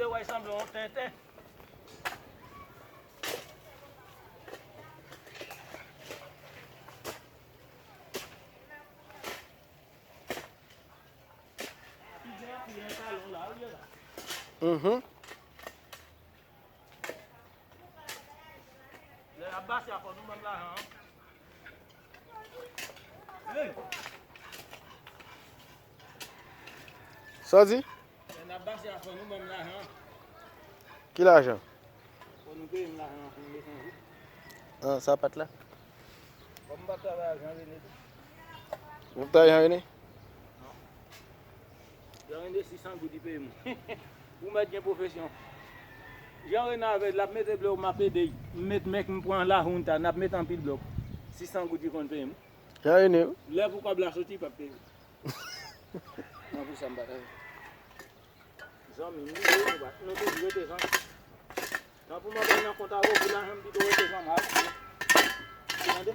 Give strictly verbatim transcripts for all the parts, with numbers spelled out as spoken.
Yo, w sanble yon tenten. Mhm. Lè y ap bati a, fò nou ban m lajan an. Hey! Sa w di? Lè n ap bati a, fò nou ban m lajan an. Ki lajan? Fò nou peye m lajan an pou m mete anvi. Ah, sapat la? Kòm m pa t travay ak Jean René tou. Ou pa t travay Jean René? Non. Jean René, sis san goud li peye m. Ou mèt gen pwofesyon. Jean René avè l ap mete blòk, m ap ede l. M met mèk, m pran lajunta, n ap met anpil blòk. Sis san goud li konn peye m. Jean René, wi. Lè pou kòb la soti, l p ap peye m. Nan pou sa m pa travay. Zanmi m, li rete, nou toujou rete zanmi. Tanpri mwen, mwen nan kont avè w, pou lajan m pito rete zanmi avè w. Tande?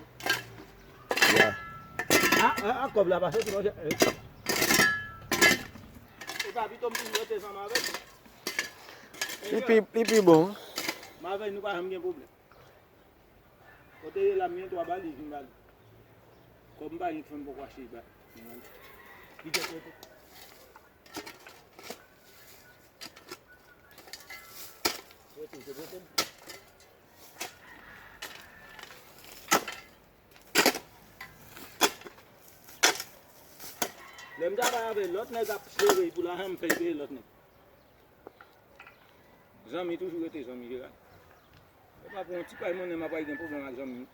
Ya. A, a, a, kòb la pa soti, non, je, eh. E pa pito m toujou rete zanmi avè w. Li pi, li pi bon. M avè w, nou pa janm gen pwoblèm. Kote ye la, m gen twa bal, li vin bal. Kòm m pa gen fè m poko achte ba. Li gen kote. Rete, se rete. Lè m travay avè lòt nèg ap sere pou lajan m fè l peye lòt nèg. Zanmi toujou rete zanmi, Jeran. E pa pou yon ti pay monnen m ap al gen pwoblèm ak zanmi m.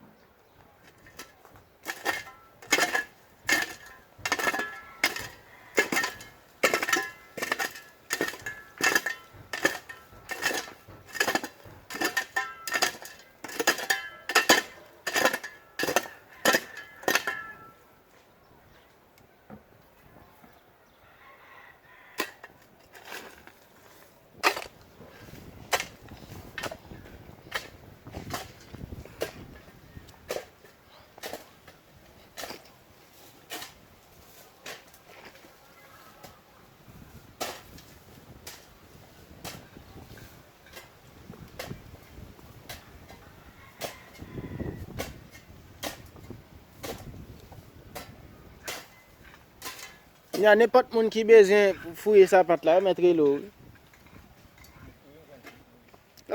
Nya, nenpòt moun ki bezwen fouye sapat la, yo mèt rele w, wi.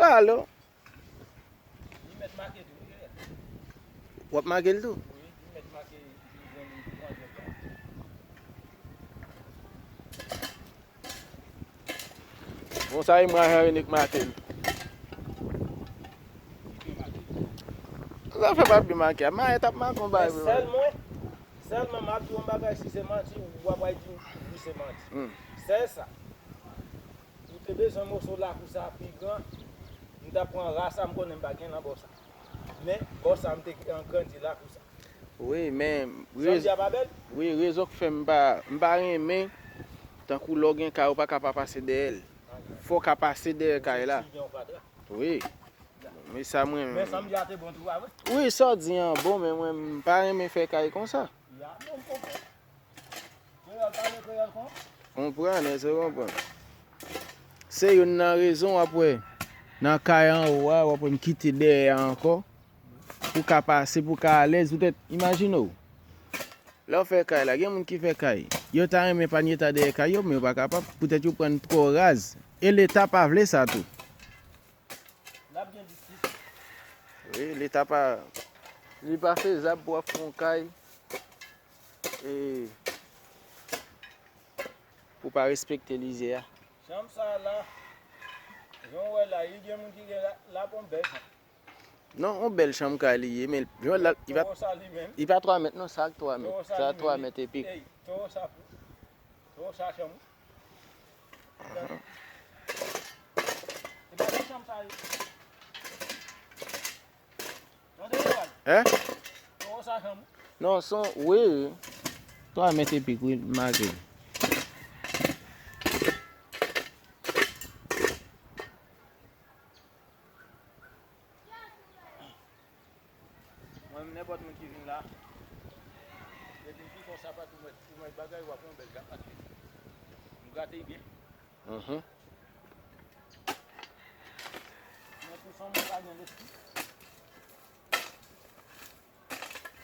Alo. Li mèt make tou, wi. W ap make l tou? Wi, li mèt make, li jwenn li pou pran jwèt la. Bon, sa e mwa jan René k make l. Li byen make. Zafè pa byen make a. Mayè t ap make yon bagay vre. Sèl mwen, sèlman m ap di w yon bagay, si se manti, w ap pral di wi se manti. Hmm. Sèl sa. Ou te bezwen moso lakou sa pi gran, m t ap pran ra sa, m konnen m pa gen nan bò sa. Men bò sa, m te grandi lakou sa. Wi, men Zambia pa bèl? Wi, rezon k fè m pa, m pa renmen, tankou lè w gen kay, ou pa ka pa pase dèyè l. Fò w ka pase dèyè kay la. Wi. Men sa mwen. Men Zambia te bon tou, pa vre? Wi, sa w di an bon, men mwen, m pa renmen fè kay konsa. Ya, bon, m konprann. Kreyòl, pale kreyòl kon. Konprann, èske w konprann? Se youn nan rezon w ap wè nan kay anwo a, w ap wè m kite dèyè a ankò pou ka pase, pou ka alèz. Poutèt, imajine w, lè w fè kay la, gen moun ki fè kay, yo ta renmen pa nye ta dèyè kay yo, men yo pa kapab, poutèt yo pran l twò raz. E Leta pa vle sa tou. L ap gen diskisyon. Wi, Leta pa, li pa fezab pou w ap fè yon kay, e, pou w pa respekte lizye a. Chanm sa a la, jan w wè la, li gen moun ki gen la, la pou yon bèl chanm. Non, yon bèl chanm kay li ye, men jan w wè la, li pa, towo sa li menm, li pa twa mèt non, sa ak twa mèt. Towo sa sa li menm, twa mèt epi. Ey, towo sa, towo sa chanm. Hein? Non, son, wi. Twa mèt epi, wi, make. Mwen menm, nenpòt moun ki vin la, depi m pifò sapat ou mèt, ou mèt bagay, w ap yon bèl gate. M gate l byen. Mhm.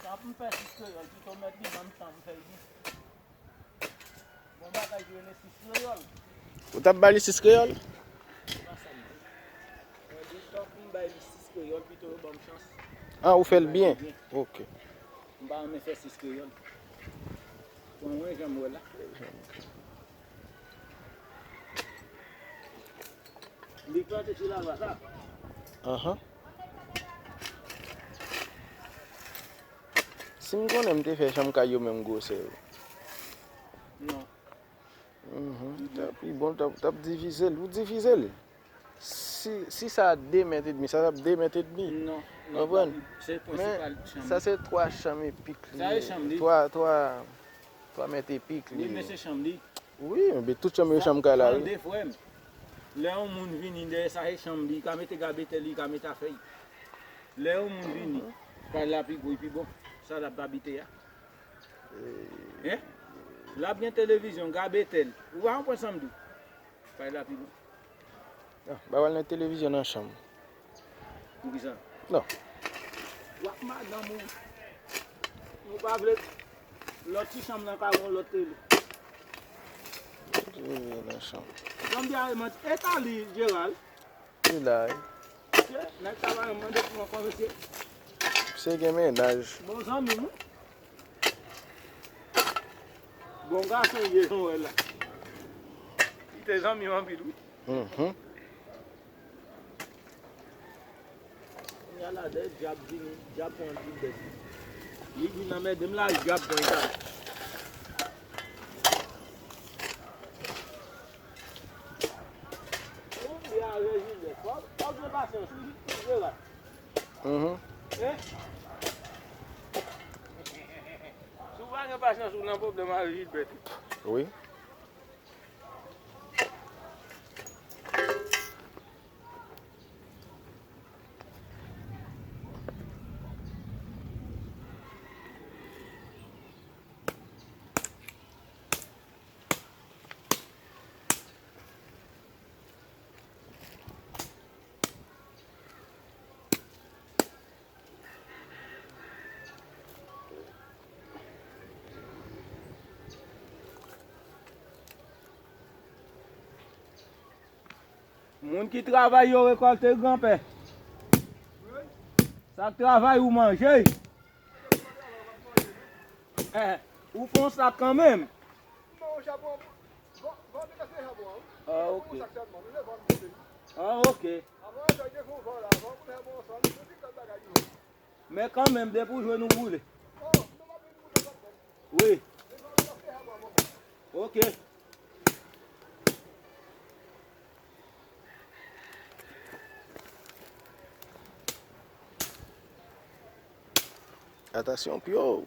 Sa pou m fè sis kreyòl, pito mèt li ban m tan m fè l byen. Gon bagay ki rele sis kreyòl. Ou t ap ba li sis kreyòl? Se pa sa m di. Mwen di, tan pou m bay li sis kreyòl, pito yo ban m chans. Ah, ou fè l byen? Ok. M pa renmen fè sis kreyòl. Bon, mwen, jan m wè la. Li plante sou lalwa sa. Ahan. Si m konnen, m te fè chanm kay yo menm gwosè yo. Non. Mhm. T ap pi bon, t ap, t ap divize l. Ou divize l. Si, si sa a de mèt edmi, sa t ap de mèt edmi. Non, non, konprann? Se prensipal chanm. Men sa se twa chanm epik li ye. Sa se chanm li. Twa, twa, twa mèt epik li ye. Wi, men se chanm li. Wi, men tout chanm yo chanm kay la, wi. Tande, frè m. Lè yon moun vini dèyè sa, se chanm li. Li ka mete gabetèl, li ka mete afè l. Lè yon moun vini, kay la pi gwo, pi bon. Sa l ap abite a. Hein? L ap gen televizyon, gabetèl. Ou pa konprann sa m di w? Kay la pi bon. Ah, ba w al nan televizyon nan chanm. Poukisa? Non. W ak madanm ou, nou pa vle lòt ti chanm nan ka gen lòt tele. Televizyon nan chanm. Jan m di a, e ta li, Jeral. Li la, wi. Mesye, nèg sa pa janm mande pou ankò, mesye. Misye gen mennaj. Bon zanmi m, wi. Bon gason li ye, jan w wè l la. Li te zanmi m anpil, wi. Mhm. Kounye a la, dèyè dyab vini, dyab pran Gilbert. Li vin anmède m la, dyab pran Itali. Ou byen avè Gilbert. Fò, fò gen pasyans, wi, Gilbert. Mhm. Hein? Si w pa gen pasyans, ou nan pwoblèm avè Gilbert. Wi. Moun ki travay yo rekòlte, granpè. Sa k travay ou manje. Eh, ou fè yon sak kanmenm. Ah, ok. Ah, ok. Men kanmenm, depi w jwenn ou boule. Wi. Ok. Atansyon, pye w.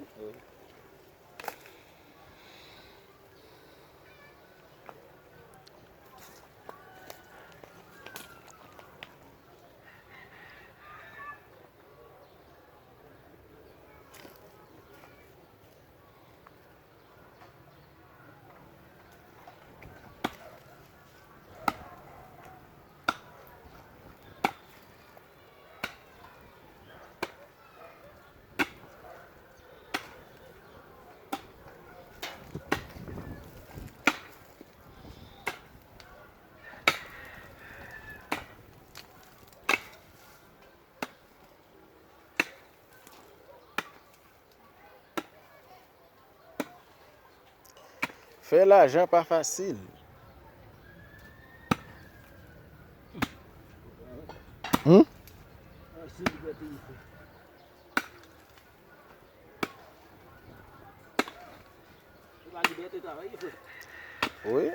Fè lajan pa fasil. Hmm? Wi.